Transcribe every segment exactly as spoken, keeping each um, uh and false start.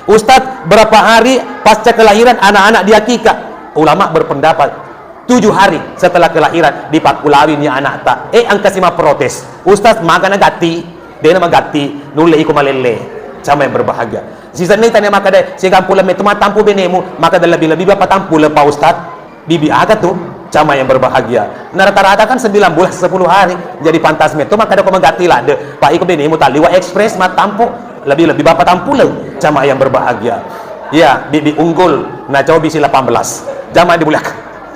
Ustadz, berapa hari pasca kelahiran anak-anak diakikah? Ulama berpendapat, tujuh hari setelah kelahiran dipakkulawi ni anakta. Eh, engka si mapprotes, "Ustadz, magana gatti?" Dena magatti, nulle iko malelle. Jamaah yang berbahagia. Sisenni tanya makkeda, "Sigampuleng metto mattampu benemu," makkeda, "Lebih-lebih bappa tampuleng, Pak Ustadz." Bibi aga tu, jamaah yang berbahagia. Nah, rata-rata kan sembilan bulan sepuluh hari. Jadi pantas metto makkeda ko magatti ladde. Pak, iko benemu talliwa ekspres mattampu. Lebih-lebih bappa tampuleng, jamaah yang berbahagia. Ya, bibi unggul, nacobi si delapan belas. Jamaah dimuliakan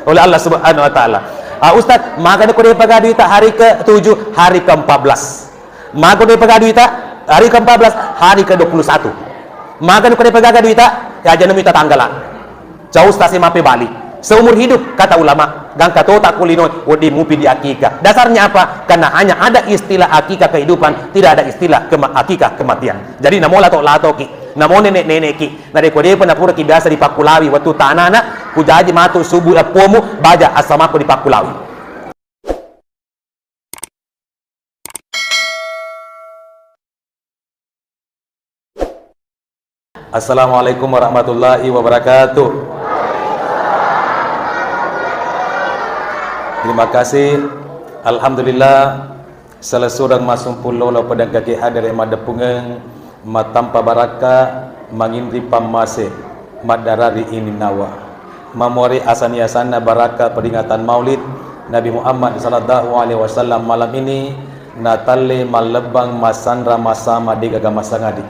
oleh Allah Subhanahu wa Ta'ala. Ah, Ustadz, magana ko de' pagaduita hari ke tujuh, hari ke empat belas. Maga de' pagaga duita, hari ke empat belas, hari ke dua puluh satu. Maga ko de' pagaga duita, ya aja' nemu ita tanggala. Cau stasi mape bali. Seumur hidup, kata ulama, gangka tota kulino, wedding mupi di akikah. Dasarnya apa? Karena hanya ada istilah akikah kehidupan, tidak ada istilah kema-, akikah kematian. Jadi, namo lato-latoki, namo nenek-nenekki, narekko de'pa napuraki biasa dipakkulawi, wettu tanana, kujaji matu subuh eppomu, baja asamaku dipakkulawi. Assalamualaikum warahmatullahi wabarakatuh. Terima kasih. Alhamdulillah, salessureng massumpung lolo pedengkaki hadere maddeppungeng. Mattampa barakka, manginri pammase, maddarari ininnawa. Mamuare asani-asanna barakka peringatan Maulid Nabi Muhammad sallallahu alaihi wasallam malam ini, natalle mallebbang massanra massama de'gaga massangadi.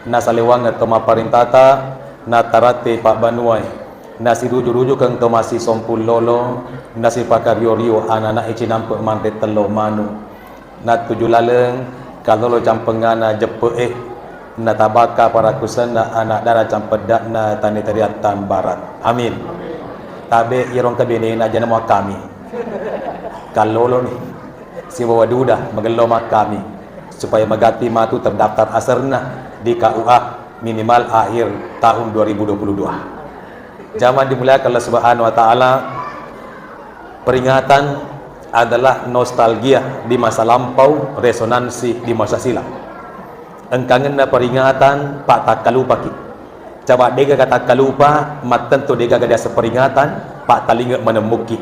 Nasalewangeng to mapparentata, nataratte pabbanuae, nasiruju-rujukeng to massisompung lolo, nasipakario-rio anana'e cinampe manre tello manu. Nattuju laleng kalolo campengngana jeppe'e, natabakka parakusenna ana' dara campedda'na tane tariattang barat. Amin. Tabe iyaro engka benena aja' namo akkami. Kalloloni. Sibawa duda magello makkami. Supaya magatti matu terdaftar aserna di K U A minimal akhir tahun dua ribu dua puluh dua. Jamaah dimuliakan Allah Subhanahu wa Ta'ala, peringatan adalah nostalgia di masa lampau, resonansi di masa silam. Engkangenna peringatan, pattakkalupaki. Caba de'gaga takkalupa, mattentu de'gaga diaseng peringatan, pattalinge manemmukki.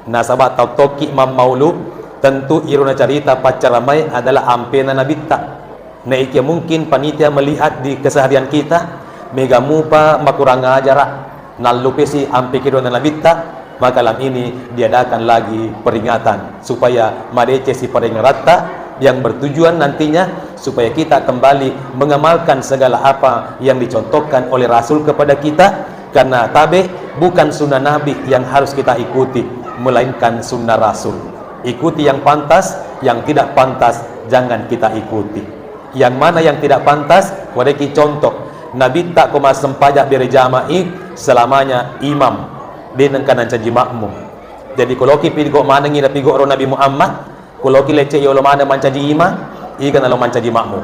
Nasaba tau tokki mammaulu, tentu iro nacarita paccaramae adalah ampena Nabitta. Naikia mungkin panitia melihat di keseharian kita, mega mupa makurang ajara, nallupesi ampe kedona Nabitta, maka lam ini diadakan lagi peringatan supaya madeceng si peringatatta yang bertujuan nantinya supaya kita kembali mengamalkan segala apa yang dicontohkan oleh Rasul kepada kita, karena tabe bukan sunnah Nabi yang harus kita ikuti, melainkan sunnah Rasul. Ikuti yang pantas, yang tidak pantas jangan kita ikuti. Yang mana yang tidak pantas? Wadeki contoh, Nabitta ko massempajang berjama'i selamanya imam, de nengka nancaji makmum. Jadi, ko loki pigo manengi napigo ro Nabi Muhammad, ko loki lecce yolo maneng mancaji imam, iga nalo mancaji makmum.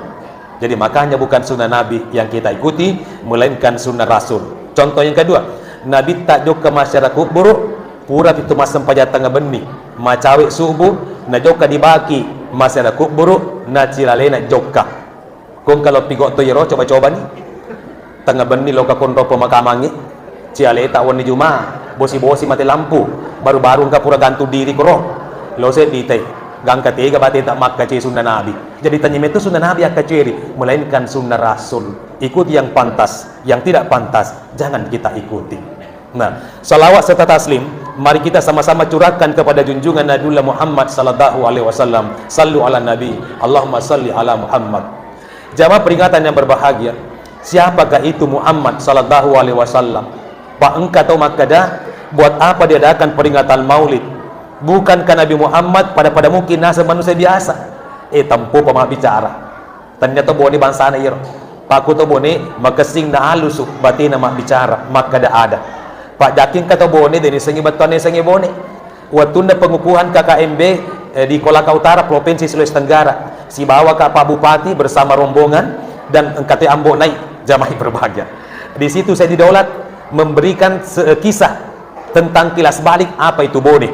Jadi, makanya bukan sunnah Nabi yang kita ikuti, melainkan sunnah Rasul. Contoh yang kedua, Nabitta jokka masyarakat kuburu, pura pitu massempajang tengnga benni, macawe subuh, najokka dibaki masyarakat kuburu, nacilalena jokka. Kong kalau pigo to yero, coba-coba ni. Tengnga benni loka konro pemakamangi, cialeta wenni juma, bosi-bosi mate lampu, baru-baru engka pura gantung diri koro. Lo seddi te, gangka tega bateta makkace sunnah Nabi. Jadi tanya metu sunnah Nabi akkaceri, melainkan sunnah Rasul. Ikuti yang pantas, yang tidak pantas jangan kita ikuti. Nah, salawat serta taslim mari kita sama-sama curahkan kepada junjungan Nabiullah Muhammad sallallahu alaihi wasallam. Sallu ala Nabi, Allahumma salli ala Muhammad. Jamaah peringatan yang berbahagia, siapakah itu Muhammad sallallahu alaihi wasallam? Pak, engka tau makkeda, buat apa diadakan peringatan Maulid? Bukankah Nabi Muhammad pada-pada mungkin naseng manusia biasa? Eh, tempo pemabbicara. Tania to Bone bangsana iyaro. Pakku to Bone makessing na alusu batena mabbicara, makkeda ada. Pak, jakkingka to Bone, de nisengi bettuanna isengi Bone. Wettunna pengukuhan K K M B, eh, di Kolaka Utara, Provinsi Sulawesi Tenggara, sibawaka Pak Bupati bersama rombongan dan engkate Ambo Nai, jamaah berbahagia. Di situ saya didaulat memberikan se-, kisah tentang kilas balik apa itu Bone.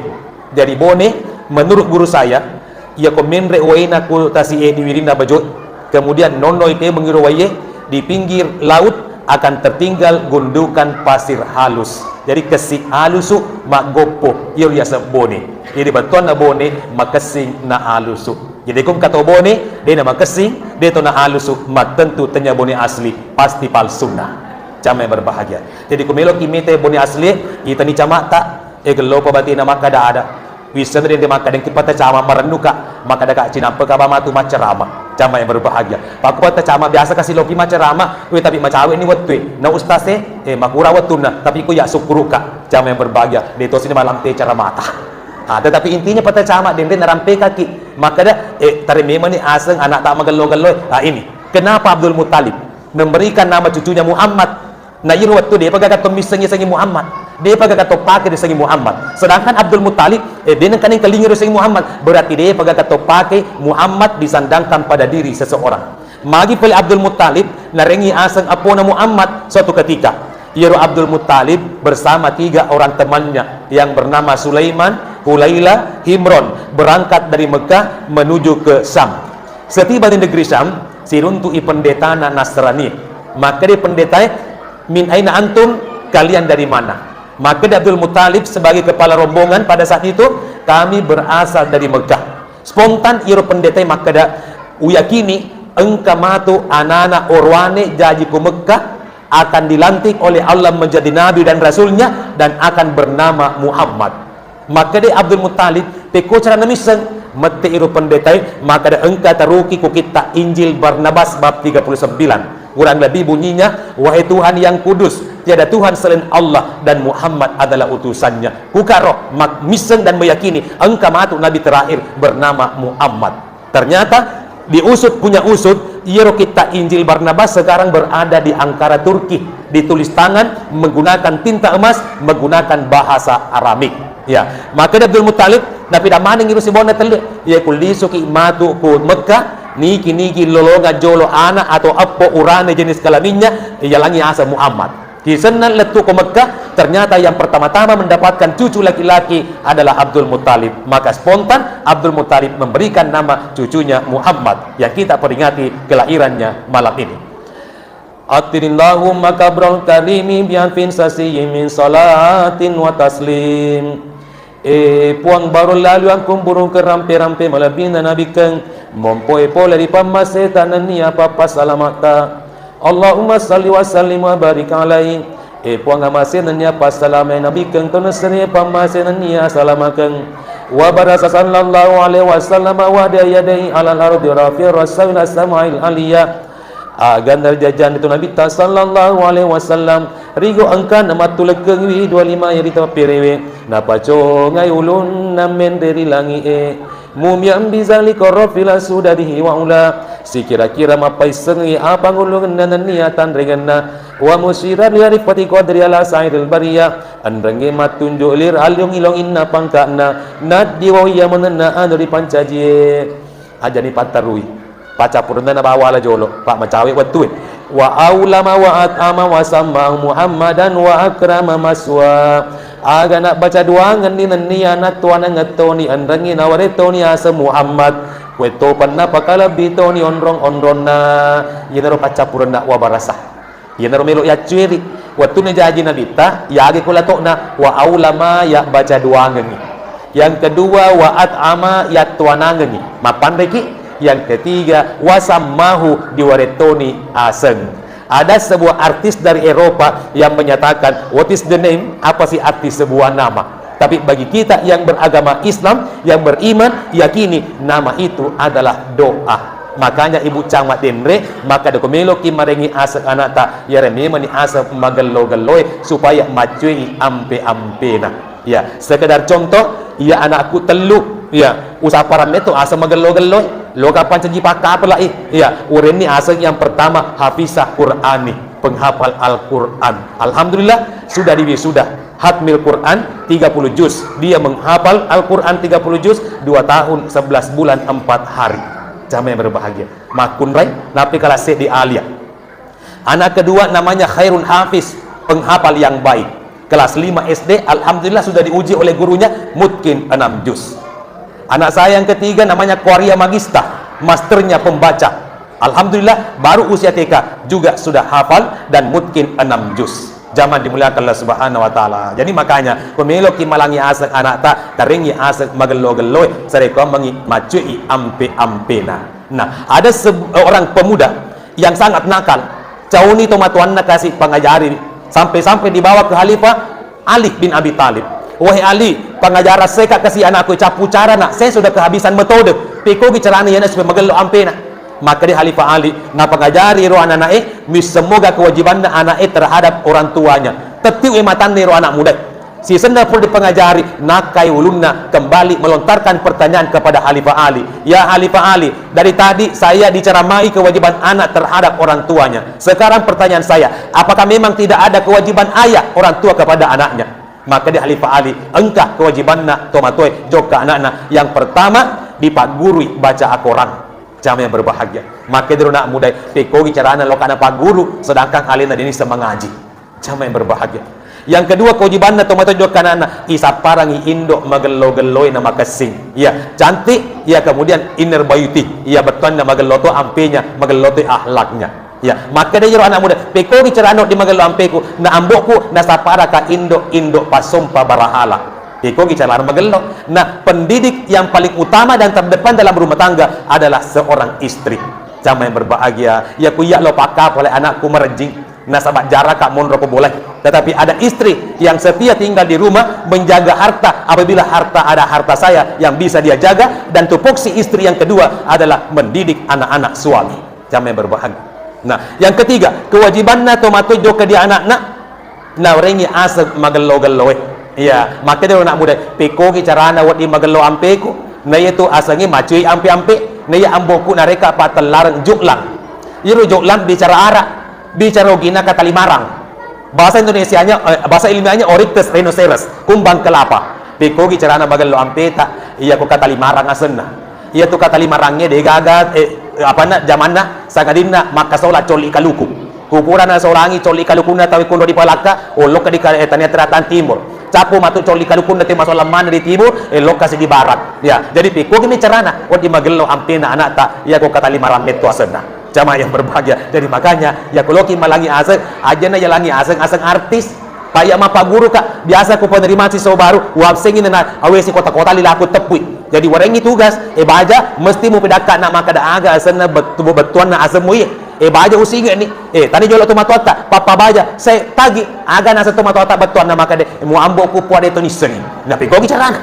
Jadi Bone, menurut guru saya, iya ko menre waina ku tasi e di wirinna Bajo, kemudian nonnoi te mengiro waie di pinggir laut, akan tertinggal gundukan pasir halus. Jadi kessing alusu maggoppo, iyaro yaseng bone. Jadi bettuanna bone makessing na alusu. Jadi ko engka to bone, de na makessing, de to na alusu, mattentu tenya bone asli, pasti palsunna. Jamaah yang berbahagia. Jadi ko meloki mita bone asli, itani cama'ta, eh, gellopa batina makkada ada. Wissenna dende makkadengki patacama marennuka, makkadaka cinampeka ba matu maccarama. Jamaah yang berbahagia. Pakku patacama biasa kasi loki maccarama, we tapi macawe ni wettue. Na ustaz e, eh, makura wettunna, tapi ko ya sukkuruka. Jamaah yang berbahagia. De tosini malampe caramata. Ah, tetapi intinya patacama dende narampekaki. Makkada, eh, tare memang ni aseng anak tak magello-gello. Ah, ini. Kenapa Abdul Muttalib memberikan nama cucunya Muhammad? Na iro wettu depa gaga to misseng yasengnge Muhammad, depa gaga to pake yasengnge Muhammad. Sedangkan Abdul Muttalib, eh, de nengka nengkalinga yasengnge Muhammad, berarti depa gaga to pake Muhammad disandangkan pada diri seseorang. Magi pole Abdul Muttalib narengi aseng apona Muhammad suatu ketika. Iyaro Abdul Muttalib bersama tiga orang temannya yang bernama Sulaiman, Hulaila, Himron berangkat dari Mekah menuju ke Syam. Setiba di negeri Syam, siruntu'i pendetana Nasrani. Makkeda pendetae, "Min aina antum?" Kalian dari mana? Makkeda Abdul Muttalib sebagai kepala rombongan pada saat itu, "Kami berasal dari Mekah." Spontan iro pendetae makkeda, "Uyakini engka matu anana oroane jaji ku Mekah akan dilantik oleh Allah menjadi nabi dan rasulnya dan akan bernama Muhammad." Makkeda Abdul Muttalib, "Pekko carana misseng?" Mette iro pendetae, makkeda, "Engka taruki ku kitta Injil Barnabas bab tiga puluh sembilan. Kurang lebih bunyinya, 'Wahai Tuhan yang kudus, tiada Tuhan selain Allah dan Muhammad adalah utusannya.'" Kukaro, mak-, misseng dan meyakini, engka matu nabi terakhir bernama Muhammad. Ternyata diusut punya usut, iyaro kitta Injil Barnabas sekarang berada di Ankara, Turki, ditulis tangan menggunakan tinta emas, menggunakan bahasa Aramik. Ya, makkeda Abdul Muttalib, "Napida maneng iro sibawanna tellu, iya kullisuki matu ku Mekah, niki-niki lolongang jolo anak atau eppo urane jenis kelaminnya, iyalangi aseng Muhammad." Kisenna lettu ko Mekah, ternyata yang pertama-tama mendapatkan cucu laki-laki adalah Abdul Muttalib. Maka spontan Abdul Muttalib memberikan nama cucunya Muhammad yang kita peringati kelahirannya malam ini. Attirillahumma kabral karimi bi'alfin sasiyyin min salatin wa taslim. E Puang, baro lalu angkung burung ke rampe-rampe malebbina Nabikkeng, mompoe pole ri pammaseta nennia pappasalama'ta. Allahumma salli wa sallim wa barik alaih. E Puang, amase nennia passalamae Nabikkeng, to nassere pammase nennia salamakeng. Wa barasa sallallahu alaihi wasallam wa dia yadai alal ardi rafi'ir rasawi ila sama'il aliyah. Aga narjajang ritu Nabitta sallallahu alaihi wasallam, rigo engkana mattulekkengiwi dua lima yari tapperewe, napacongai ulunna menre ri langi'e. Mumiang bizalika rafila sudadihi wa ula, sikira-kira mappaissengi apangullungenna nennia tanrengenna, wa musyiran li arifati qadri ala sa'iril bariyah, enrengnge mattunju lir allung-ilonginna pangka'na, naddiwau iya manenna anu ripancajie. Ajani pattarui. Paccappurenna nabawa ala jolo, pa macawe wettue. Wa aulama wa at'ama wa sammahu Muhammadan wa akrama maswa. Aga nabbaca duangenni nennia nattuanangettoni enrengngi nawarettoni aseng Muhammad. Kuettopanna pakalebbi toni onrong-onronna. Iyanaro paccappurenna wa barasa. Iyanaro melo yaccueri. Wettunna jaji Nabitta, yage ko lato'na, wa aulama yabbaca duangengngi. Yang kedua, wa at'ama yattuanangengngi. Mappanreki. Yang ketiga, wa sammahu diwarettoni aseng. Ada sebuah artis dari Eropa yang menyatakan, "What is the name?" Apa sih arti sebuah nama? Tapi bagi kita yang beragama Islam, yang beriman, yakini nama itu adalah doa. Makanya ibu camat denre, maka doko meloki marengi aseng anakta, yare memani aseng magello-gelloe supaya maccui ampe-ampena. Ya, sekedar contoh, ya anakku tellu, ya, usaparan meto aseng magello-gelloe, loka pancaji pakkapelai, ya, urenni aseng yang pertama hafizah Qur'ani, penghafal Al-Quran. Alhamdulillah, sudah diwisuda. Hatmil Quran tiga puluh juz. Dia menghafal Al-Quran tiga puluh juz dua tahun sebelas bulan empat hari. Jamaah yang berbahagia. Makkunrai, napi kelas di alia. Anak kedua namanya Khairun Hafiz, penghafal yang baik. Kelas lima S D, alhamdulillah sudah diuji oleh gurunya, mungkin enam juz. Anak saya yang ketiga namanya Korea Magista, masternya pembaca. Alhamdulillah, baru usia T K juga sudah hafal dan mungkin enam juz. Jamaah dimuliakan Allah Subhanahu wa Ta'ala. Jadi makanya, ko meloki malangi aseng anakta, tarengngi aseng magello-gelloe, sarekkoammengngi maccui ampe-ampena. Nah, ada seorang pemuda yang sangat nakal, cauni tomatoanna kasi pengajari, sampai-sampai dibawa ke Khalifah Ali bin Abi Thalib. "Wahai Ali, pengajara seka kasi anakku, cappu carana, saya sudah kehabisan metode. Pekogi carana yana supaya magello ampena?" Makkeda Khalifah Ali, napengajari ro anak-anak'e, missemmoga kewajibanna anak'e terhadap orang tuanya. Tettiu'i matanna ro anak muda. Sisenna pura dipengajari, nakkai ulunna kembali melontarkan pertanyaan kepada Khalifah Ali. "Ya Khalifah Ali, dari tadi saya diceramai kewajiban anak terhadap orang tuanya. Sekarang pertanyaan saya, apakah memang tidak ada kewajiban ayah orang tua kepada anaknya?" Makkeda Khalifah Ali, engka kewajibanna tomatoe jokka anakna. Yang pertama, dipaggurui baca Al-Quran. Jamaah yang berbahagia. Makkeda ro anak muda, pekogi carana lokka napagguru, sedangkan alena deni semengaji. Jamaah yang berbahagia. Yang kedua, kewajibanna tomatoe jokka anakna, isapparangi indo magello-gelloe na makessing. Iya, cantik, iya kemudian inner beauty, iya bettuanna magello to ampenya, magello to akhlaknya. Ya, makkeda iyaro anak muda, pekogi carana wedding magello ampeku, na ambo'ku nasapparaka indo-indo passompa barahala. Pekogi carana magello. Nah, pendidik yang paling utama dan terdepan dalam rumah tangga adalah seorang istri. Jamaah yang berbahagia, ya ku iya lo pakka pole anakku merejing, nasaba jaraka monro ko bolai. Tetapi ada istri yang setia tinggal di rumah menjaga harta. Apabila harta ada harta saya yang bisa dia jaga, dan tupoksi istri yang kedua adalah mendidik anak-anak suami. Jamaah yang berbahagia. Nah, yang ketiga, kewajibanna tomatoe jokka di anakna, nawerengi aseng magello-gelloe. Iya, makkeda ro anak muda, pekogi carana wedding magello ampeku, na iya tu asengnge maccui ampe-ampe, na iya amboku nareka pattellareng juklang. Iyaro juklang bicara Arab, bicara ogina katalimarang. Bahasa Indonesianya, eh, bahasa ilmiahnya Oryctes rhinoceros, kumbang kelapa. Pekogi carana magello ampeta, iya ko katalimarang asenna. Iya tu katalimarangnge degaga, eh, apanna, jamanna, sangadinna makkasola colli kaluku. Kupurana solangi colli kalukunna tau kunro di Palakka, olokka di ka-, eh, tania Teratan Timur. Cappu matu colli kalukunna te masolang maneng di timur, eh, lokka si di barat. Ya, jadi pekogi ni carana, wedding magello ampena anakta, iya ko katalimarang metto asenna. Jamaah yang berbahagia. Jadi makanya, ya koloki malangi aseng, ajana ya langi aseng, aseng artis. Pak, iya mappagguru, Kak. Biasa ku penerimaan siswa baru, uabsengi na awesi kota-kota lilaku teppui. Jadi warengi tugas, eh, baja, mesti mupidakka na makkeda aga asenna bettu-, bettuanna asemmu iya. Eh, baja usinge ni. Eh, tani jolo tu matuatta, pappa baja, saya tagi, aga naseng tu matuatta bettuanna makkeda, eh, mu ambo ku puade to nissengi. Napekogi carana.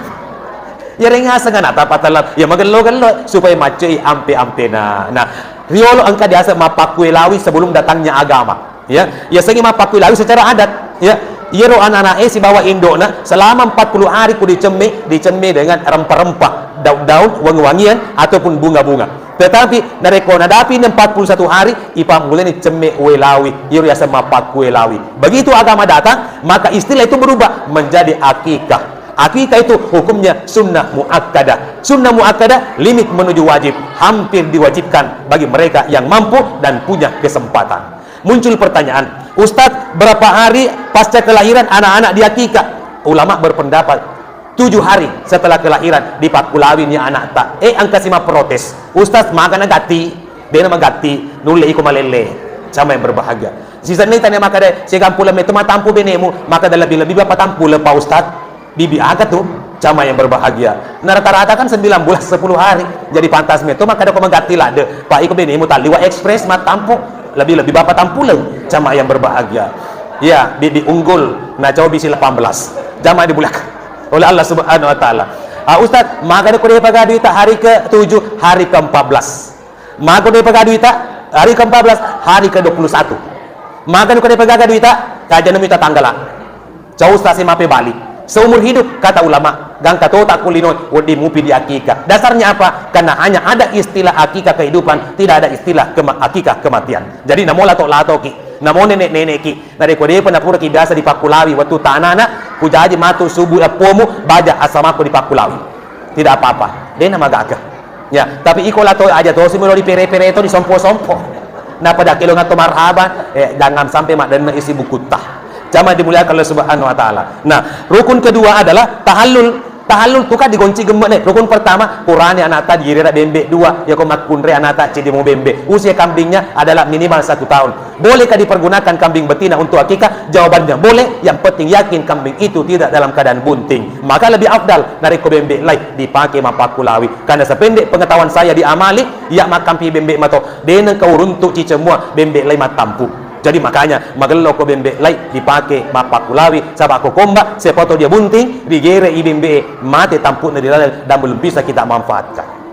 Iyareng aseng anakta patellar, ya magello-gello supaya maccoi ampe-ampena. Nah, riolo engka diaseng mappakkuelawi sebelum datangnya agama. Ya, yasengnge mappakkuelawi secara adat. Ya, iyaro anak-anak e sibawa indokna selama empat puluh hari ku dicemme, dicemme dengan rempah-rempah, daun-daun, wangi-wangian, ataupun bunga-bunga. Tetapi narekko nadapi empat puluh satu hari, ipammulani cemme uelawi, iyaro yaseng mappakkuelawi. Begitu agama datang, maka istilah itu berubah menjadi akikah. Akikah itu hukumnya sunnah muakkadah. Sunnah muakkadah limit menuju wajib, hampir diwajibkan bagi mereka yang mampu dan punya kesempatan. Muncul pertanyaan, "Ustadz, berapa hari pasca kelahiran anak-anak diakikah?" Ulama berpendapat, tujuh hari setelah kelahiran dipakkulawini anakta. Eh, engka si mapprotes, "Ustadz, maga nagatti?" Dena magatti, nulle iko malelle. Jamaah yang berbahagia. Sisenni tania makkeda, "Siaga mpuleng metto matampu benemu?" Makkeda, "Lebih-lebih bapa tampuleng, Pak Ustadz." Bibi aga tu, jamaah yang berbahagia. Nah, rata-rata kan sembilan bulan sepuluh hari. Jadi pantas metto makkeda ko magatti ladde. Pak, iko benemu talliwa ekspres matampu. Lebih-lebih bapa tampuleng, jamaah yang berbahagia. Ya, bibi unggul, nah coba bisi delapan belas. Jamaah dimuliakan oleh Allah Subhanahu wa Ta'ala. Ah, Ustaz, maga ko de pagaduita hari ke tujuh, hari ke empat belas. Maga de pagaduita hari ke empat belas, hari ke dua puluh satu. Maga ko de pagaduita, kajana mita tanggala. Cau Ustaz, si mape bali. Seumur hidup, kata ulama, gangka tota kulino, wedding mupi di akikah. Dasarnya apa? Karena hanya ada istilah akikah kehidupan, tidak ada istilah kema-, akikah kematian. Jadi, namo lato-latoki, namo nenek-nenekki, narekko depa napuraki biasa dipakkulawi wettu tanana, kujaji matu subu eppomu, baja asamako dipakkulawi. Tidak apa-apa, dena magaga. Ya, tapi iko lato aja to, simelo di pere-pere to, di sompo-sompo. Napa dak elo ngato marhaban, eh, jangan sampai madenne isi bukutta. Jamaah dimuliakan Allah Subhanahu wa Ta'ala. Nah, rukun kedua adalah tahallul. Tahallul tu kan digonci gemme'na. Rukun pertama, Qur'ani anata direra bembe. Dua, yako makkunrai anata ceddi mo bembe. Usia kambingnya adalah minimal satu tahun. Bolehkah dipergunakan kambing betina untuk akikah? Jawabannya boleh, yang penting yakin kambing itu tidak dalam keadaan bunting. Maka lebih afdal narekko bembe lai dipakai mappakkulawi. Karena sependek pengetahuan saya di amali, iya makkampi bembe mato, deneng kau runtuk cicemua bembe lai mattampu. Jadi makanya magello ko bembe lai dipake mappakkulawi, saba ko komba, siapa tahu dia bunting, digere i bembe, mate tampukna di laleng dan belum bisa kita manfaatkan.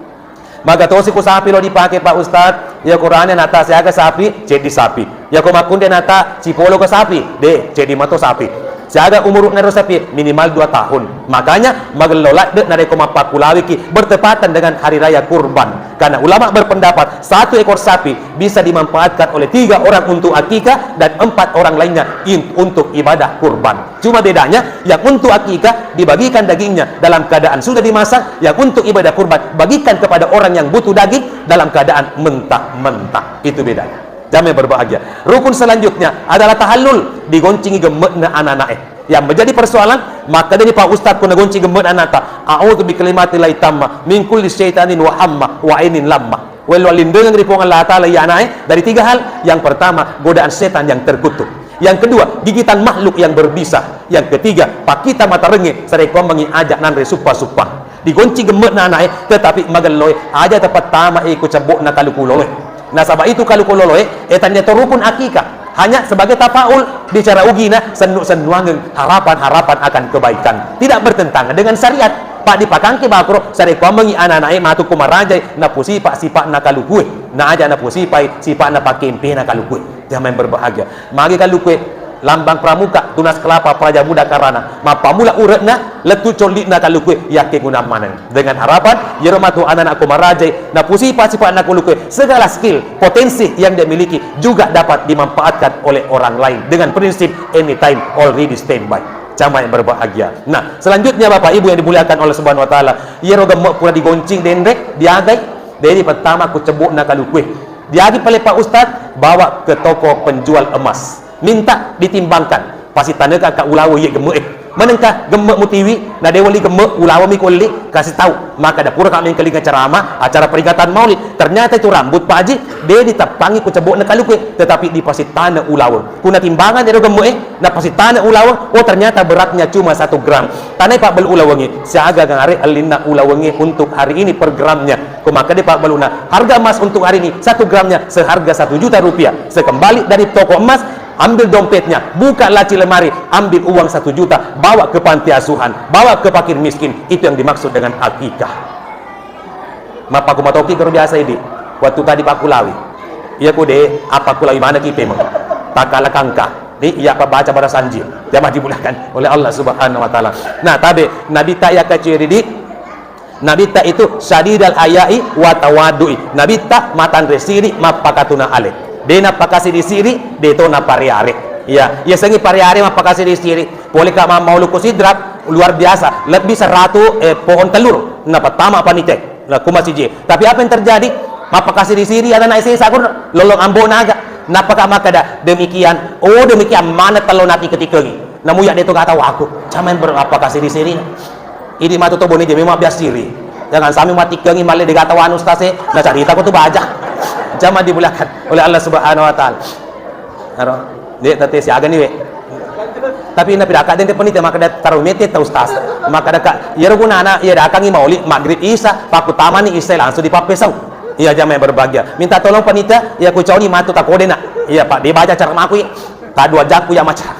Maga tosi ku sapi lo dipake, Pak Ustaz? Ya Qur'ane nata siaga sapi, ceddi sapi. Ya ko makkunde nata cipolo ke sapi, de, ceddi mato sapi. Siaga umurukna ro sapi, minimal dua tahun. Makanya magello ladde narekko mappakulawiki bertepatan dengan hari raya kurban. Karena ulama berpendapat satu ekor sapi bisa dimanfaatkan oleh tiga orang untuk akikah dan empat orang lainnya in-, untuk ibadah kurban. Cuma bedanya, yang untuk akikah dibagikan dagingnya dalam keadaan sudah dimasak, yang untuk ibadah kurban bagikan kepada orang yang butuh daging dalam keadaan mentah-mentah. Itu bedanya. Jamaah yang berbahagia. Rukun selanjutnya adalah tahallul, digoncingi gemme'na anak-anaknya. Yang menjadi persoalan, maka dari Pak Ustaz kuna gonci gemme'na anakta, "A'udzu bikalimatillah tamma min kulli syaitanin wa hamma wa ainin lamma." Wello lindungi ri Puang Allah Ta'ala ya anaknya dari tiga hal. Yang pertama, godaan setan yang terkutuk. Yang kedua, gigitan makhluk yang berbisa. Yang ketiga, pakita matarengnge sarekkuammengngi aja nanre suppa-suppa. Digonci gemme'na anaknya, tetapi magelloe aja tapattama iko cebbo'na kaluku loloe. Nasaba itu kaluku loloe, eh, tania to rukun akikah. Hanya sebagai tafaul, bicara ugina, sennu-sennuangeng harapan-harapan akan kebaikan. Tidak bertentangan dengan syariat. Pak dipakangke bakro, sarekkuammengngi anak-anaknya matu ko marajai, napusipa-sipa'na kalukue. Na aja napusipai sipa'na pakempena kalukue. Jamaah yang berbahagia. Magi kalukue lambang pramuka, tunas kelapa, praja muda karana. Mappamula ure'na, lettu colli'na kalukue, yakkegunang maneng. Dengan harapan, yero matu anak-anak ko marajai, napusipa-sipa'na kalukue, segala skill, potensi yang dia miliki juga dapat dimanfaatkan oleh orang lain dengan prinsip anytime already standby. Jamaah yang berbahagia. Nah, selanjutnya Bapak Ibu yang dimuliakan oleh Subhanahu wa Ta'ala, yero gemme' pura digoncing denre, diagai, dedi pertama ku cebbo'na kalukue. Diagi pale Pak Ustaz, bawa ke toko penjual emas. Minta ditimbangkan. Pasitaneka ka ulawe ye gemme' e. Manengka gemme' mutiwi, na de wali gemme' ulawe mi kolli, kasih tahu. Maka dapura ka mengkelinga ceramah, acara peringatan maulid. Ternyata itu rambut Pak Haji, de diteppangi ku cebbo'na kalukue, tetapi dipasitana ulawe. Kuna timbangan ero gemme' e, na pasitana ulawe, oh ternyata beratnya cuma satu gram. Tanai Pak belu ulawengi, siaga gare ellinna ulawengi untuk hari ini per gramnya. Ko makkeda Pak Baluna, harga emas untuk hari ini satu gramnya seharga satu juta rupiah. Sekembali dari toko emas, ambil dompetnya, buka laci lemari, ambil uang satu juta, bawa ke panti asuhan, bawa ke fakir miskin. Itu yang dimaksud dengan akikah. Mappaku matoki karo biasa idi. Waktu tadi pakkulawi. Iya ku de, apa kulawi mana ki pemeng. Takala kangka. Ni iya apa baca bara sanjil. Jamaah dimuliakan oleh Allah Subhanahu wa Ta'ala. Nah, tabe, Nabi ta iya kaciri di Nabitta itu syadidal hayai wa tawadu'i. Nabitta matanre siri, mappakatuna ale. De nappakasiri siri, de to napare-are. Iya, iya sengi pare-are mappakasiri siri. Pole ka mammaulu ko Sidrap, luar biasa. Lebih seratu, eh, pohon telur. Napattama panitia. Nah, ku masiji. Tapi apa yang terjadi? Mappakasiri siri, ada naik sesa kur, lolong ambo naga. Nappaka makkeda, demikian. Oh, demikian mana tello nati ketika ini. Namu ya de to gata waku. Jamaah yang ber-, mappakasiri siri. Idi matu to Bone Jeme mabbiassiri. Jangan sampai matikkengi malle de gata wanu ustaz e, na carita ko tu baja. Jamaah dimuliakan oleh Allah Subhanahu wa Ta'ala. Aro, de tate siaga ni we. Tapi na piraka dende penite makkeda taro mete ta ustaz. Makkeda ka, iyaro gunana, iya dakangi mauli, maghrib, isya, pakkutamani isya langsung dipappesau. Iya jamaah yang berbahagia. Minta tolong panitia, iya kucauni matu takodena. Iya Pak, de baca cara makui. Ta dua jakku ya maca.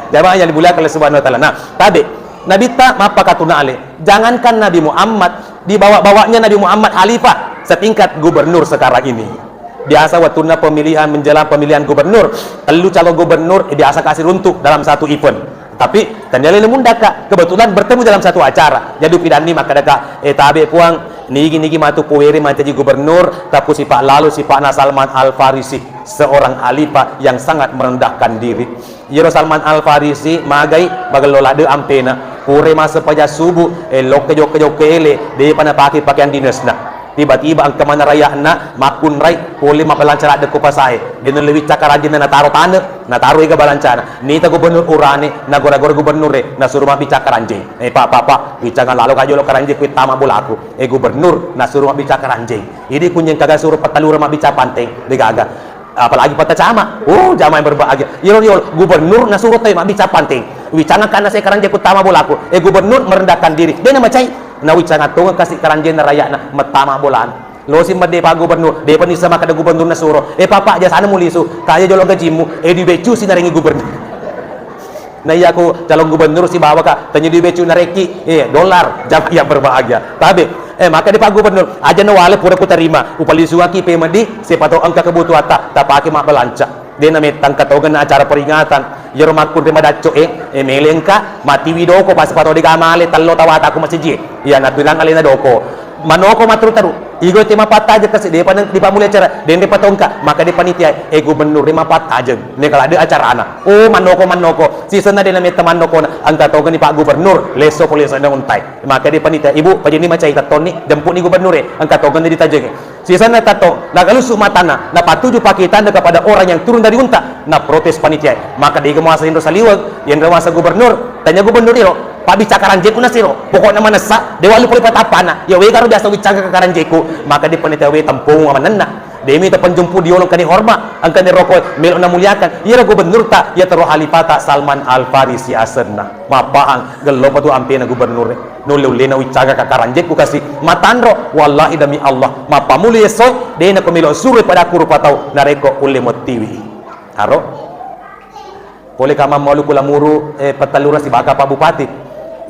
Jamaah yang dimuliakan oleh Subhanahu wa Ta'ala. Nah, tabe, Nabitta mappakatuna ale. Jangankan Nabi Muhammad, di bawah-bawahnya Nabi Muhammad khalifah setingkat gubernur sekarang ini. Biasa wattunna pemilihan, menjelang pemilihan gubernur, tellu calon gubernur, eh, biasa kasih runtuk dalam satu event. Tapi, tania lele mundaka, kebetulan bertemu dalam satu acara. Jadi, pidanni makkadaka, eh, tabe puang, nigi-nigi matu powere mancaji gubernur, tapi sipak lalu sipakna Salman Al Farisi, seorang khalifah yang sangat merendahkan diri. Iyaro Salman Al Farisi magai magello ladde ampena. Pura maseng paja subuh, eh, lokka jokke-jokke ele, depa napake pakeang dinesna. Tiba-tiba engka maneng raya'na makkunrai pole mabbalanca ladde ko pasae. De' nulle wicca karanjena nataro tane, nataro ega balancana. Nita gubernur urane, nagora-gora gubernure, nasuro mabbicca karanjeng. Eh, Pak, Pak, Pak, wiccangang lalo ka jolo karanjeng ku tama bolaku. Eh, gubernur, nasuro mabbicca karanjeng. Idi kunjeng kaga suro pattalura mabbicca panteng, de' gaga. Apalagi pattacama. Oh, jamaah yang berbahagia. Iyaro riolo, gubernur nasuro tau mabbicca panteng. Wiccangang kanna se karanjeng ku tama bolaku. Eh, gubernur merendahkan diri. De' namacai. Nawiccangang tongeng kasi karanjenna raya'na mettama bolana. Losi medde Pak Gubernur, de'pa nisseng makkeda gubernur nasuro. Eh, Pak, Pak, jasana mulisu. Taja jolo gajimmu. Eh, dui beccu si narengi gubernur. Na iya ku calon gubernur sibawa ka, tanya dui beccu narekki. Eh, dolar. Jamaah yang berbahagia. Tabe. Eh, makkeda Pak Gubernur, aja nawale pura kutarima. Upalisuaki pemedi, siapa tahu engka kebutuhatta, tapake mabbalanca. De' namettang katongeng acara peringatan. Iyaro makkunrai madacco e, e, mele engka, matiwi doko, pas pato de' ga male, tello tawata ku masiji e. Iya, natulang alena doko. Manoko matteru-teru. Igo te mapattajeng kasi, de'pa neng, dipamuli acara, denre patongka, makkeda panitia, eh, gubernur e mapattajeng. Neka ladde acarana. Oh, manoko, manoko. Sisenna de' nametta manokona, engka tongenni Pak Gubernur, lesso pole senna untai. Makkeda panitia, Ibu, pajenni macai tettonni, jemputni gubernur e, engka tongenni ditajeng. Sisenna tettong, nagalusu matanna, napattuju pakitanna kepada orang yang turun dari unta, naprotes panitia. Maka de' ga muasa inro saliweng, yenro muasa gubernur, tanya gubernur iro, pabbicca karanjengku nasiro, pokokna manessa, de' wallu pole patappana, ya wegaro biasa wiccaga karanjengku, maka de' panitia we tempung amanenna. De'mi tapanjumpu diolong kani hormat, engkani roko, melo namuliakan, iyaro gubernurta, ya tero halifata Salman Al Farisi asenna. Mappahang, gello patu ampena gubernur e. Nulle-ullena wiccaga kakaranjekku kasi. Matanro, wallahi demi Allah, mappamuli essoe, de' nako melo suroi pada ku rupa tau, narekko ulle mottiwi. Aro? Pole ka mammalu ku Lamuru, eh, Petalura sibaka Pak Bupati.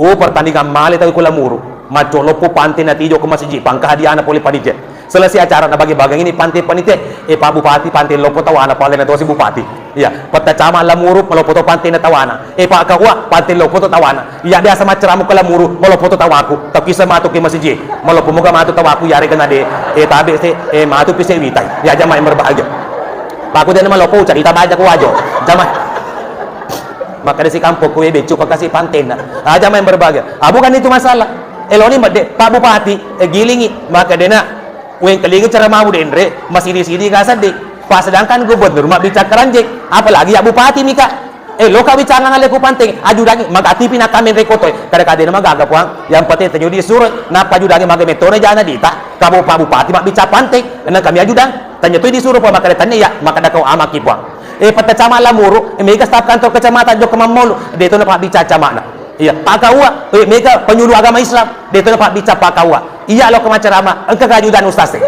Oh, pertandingan male tau ku Lamuru. Macco loppo pante natijo ko masiji, pangka hadiana pole panitia. Selesai acara, nabage-bagengini pante panitia, eh, Pak Bupati, pante loppo tawana, pale natosi Bupati. Iya, Pettacama Lamuru, maloppo to pante na tawana. Eh, Pak Kaua, pante loppo to tawana. Iya, biasa maccarama ko Lamuru, maloppo to tawaku. Tapi sematu ke masiji, maloppo moga matu tawaku, yare kena de, eh, tabe se, eh, matu pise witai. Ya, jamaah yang berbahagia. Paku dena maloppo, cerita baja ku wajo. Jamaah. Maka desi kampung kue becu pakasi pantena. Ah, jamaah yang berbahagia. Ah, bukan itu masalah. Eloni medde, Pak Bupati, eh, gilingi. Maka dena, wengkelingi cara mau denre, masih di sini gak sedih. Pas sedangkan gubernur mak bicara keranjek, apalagi ya bupati mika. Eh, loka bicara ngale ku panteng, ajudangi, magatipi nakamen rekoto. Kada-kada nama gaga puang, yang penting tenyu disuruh, napa ajudangi maga metone jana dita, kabu Pak Bupati mak bicara panteng, enang kami ajudang, tanya tu disuruh puang, maka tanya ya, maka dakau amaki puang. Eh, Pettacama Lamuru, eh, mega staf kantor kecamatan jokka mammolu, de to na pabbicara camana. Iya, Pak Kaua, eh, mega penyuluh agama Islam, de to na pabbicara Pak Kaua. Iya, lo ke macarama, engka gajudan ustaz e.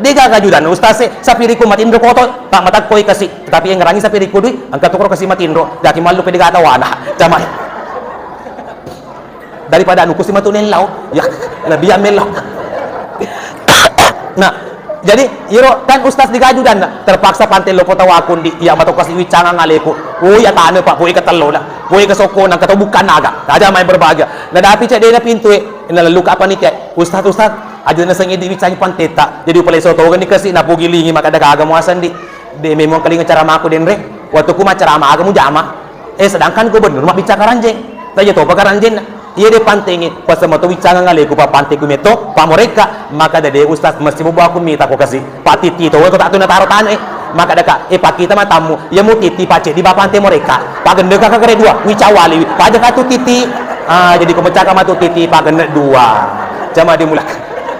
De ga gajudan ustaz e, sapiriku matinro koto, tak matak koi kasi, tapi yang ngerangi sapiriku dui, engka tukro kasi matinro, daki malu pede gata wana, camai. Daripada anu kusi matu nellau, ya, lebih amel lo. Nah, jadi iro kan ustaz digaju dan terpaksa pante lopo tawaku ndi, ya matu kasi wiccangang aleku. Oh ya tane pak, boy ketello na, boy kesoko nang keto bukan naga. Aja main berbahagia. Nah, tapi cek dena pintu e, na luka apa nih cek? Ustaz, ustaz, aja na sengi diwiccangi panteta. Jadi upale soto gani kasi na pugilingi maka ada gaga muasan di. De memang kelinga cara maku denre. Waktu ku macara maga mujama. Eh, sedangkan gubernur mabbicara karanjeng. Taja topa karanjeng. Iya de pantengi, pasama to wiccangang aleku pa panteku meto, pa morekka, maka dade ustaz mesti bobo aku mita ko kasi. Pa titi to, to tak tu nataro tane. Maka daka, eh, pakita matammu, ya mu titi pace di bapante morekka. Pa gende ka kere dua, wicawali, pa aja ka tu titi. Ah, jadi ko mecaka matu titi, pa gende dua. Jama dimulak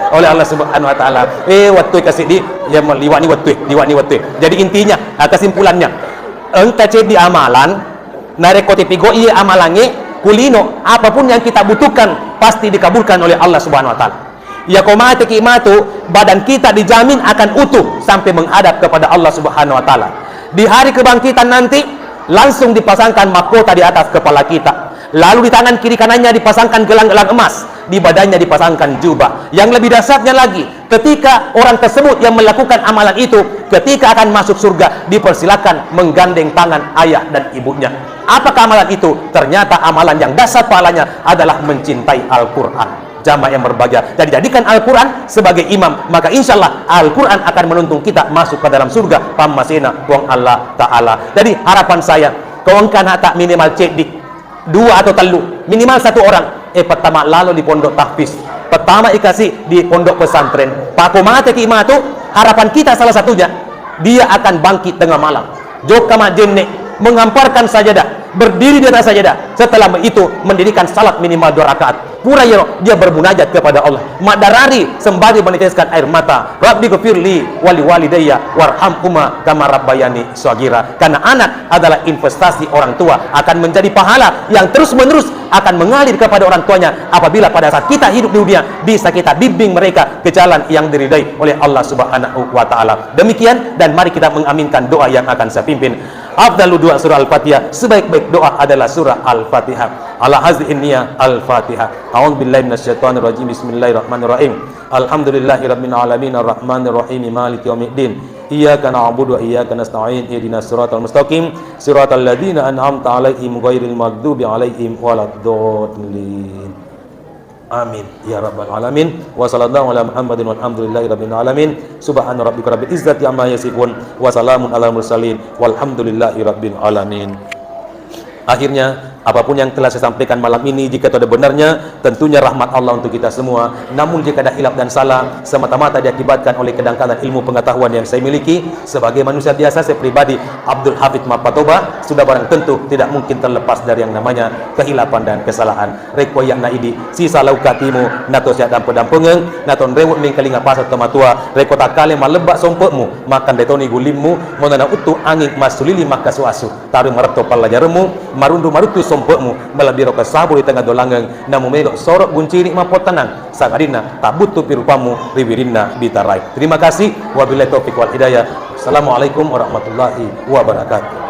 oleh Allah Subhanahu wa Ta'ala. Eh, waktu kasi di, ya liwani waktu, liwani waktu. Jadi intinya, ah, kesimpulannya, engka ceddi amalan, narekko tepigau iye amalangnge, kulino, apapun yang kita butuhkan, pasti dikabulkan oleh Allah Subhanahu wa Ta'ala. Yako mateki matu, badan kita dijamin akan utuh sampai menghadap kepada Allah Subhanahu wa Ta'ala. Di hari kebangkitan nanti, langsung dipasangkan mahkota di atas kepala kita. Lalu di tangan kiri kanannya dipasangkan gelang-gelang emas, di badannya dipasangkan jubah. Yang lebih dahsyatnya lagi, ketika orang tersebut yang melakukan amalan itu, ketika akan masuk surga, dipersilakan menggandeng tangan ayah dan ibunya. Apakah amalan itu? Ternyata amalan yang dahsyat pahalanya adalah mencintai Al-Quran. Jamaah yang berbahagia. Jadi jadikan Al-Quran sebagai imam, maka insya Allah Al-Quran akan menuntun kita masuk ke dalam surga. Pammasena Puang Allah Ta'ala. Jadi harapan saya, kau engka anak tak minimal ceddi, dua atau tellu, minimal satu orang, eh, pertama lalo di pondok tahfiz. Pertama ikasi di pondok pesantren, pako mateki matu, harapan kita salah satunya, dia akan bangkit tengah malam. Jokka majjenne, mengamparkan sajadah, berdiri di atas sajadah. Setelah itu, mendirikan salat minimal dua rakaat. Pura yero, dia bermunajat kepada Allah. Maddarari sembari meneteskan air mata. Rabbi ghfirli wali walidayya warhamhuma kama rabbayani shaghira. Karena anak adalah investasi orang tua, akan menjadi pahala yang terus-menerus akan mengalir kepada orang tuanya apabila pada saat kita hidup di dunia bisa kita bimbing mereka ke jalan yang diridai oleh Allah Subhanahu wa taala. Demikian, dan mari kita mengaminkan doa yang akan saya pimpin. Afdalu doa surah Al-Fatihah, sebaik-baik doa adalah surah Al-Fatihah. Ala hazihi niyah Al-Fatihah. A'udzu billahi minasyaitonir rajim. Bismillahirrahmanirrahim. Alhamdulillahi rabbil alamin, arrahmanir rahim, maliki yaumiddin. Iyyaka na'budu wa iyyaka nasta'in. Ihdinas siratal mustaqim. Siratal ladzina an'amta 'alaihim ghairil maghdubi 'alaihim waladdallin. Amin ya rabbal alamin. Wa sallallahu ala Muhammadin walhamdulillahi rabbil alamin. Subhana rabbika rabbil izzati amma yasifun. Wa salamun alal mursalin. Walhamdulillahi rabbil alamin. Akhirnya, apapun yang telah saya sampaikan malam ini, jika itu ada benarnya, tentunya rahmat Allah untuk kita semua. Namun, jika ada hilaf dan salah, semata-mata diakibatkan oleh kedangkalan ilmu pengetahuan yang saya miliki. Sebagai manusia biasa, saya pribadi, Abdul Hafid Mapatoba, sudah barang tentu tidak mungkin terlepas dari yang namanya kehilafan dan kesalahan. Rekko iya'na idi, sisa lau katimu, nato siaddampe-dampengeng, nato nrewe mengkalinga pasang to matua, rekko takkale mallebba sompe'mu, makkande toni gulimmu, monana uttu anging massulili makkasu-asu. Taroi maretto pallajaremmu, marunru maruttu sompe'mu, malebbiro ke sabu ri tengnga dolangeng, namumelo soro guncini mappottanang, sangadinna tabbuttupi rupammu ri wirinna bitarai. Terima kasih, wabillahi taufiq wal hidayah. Assalamualaikum warahmatullahi wabarakatuh.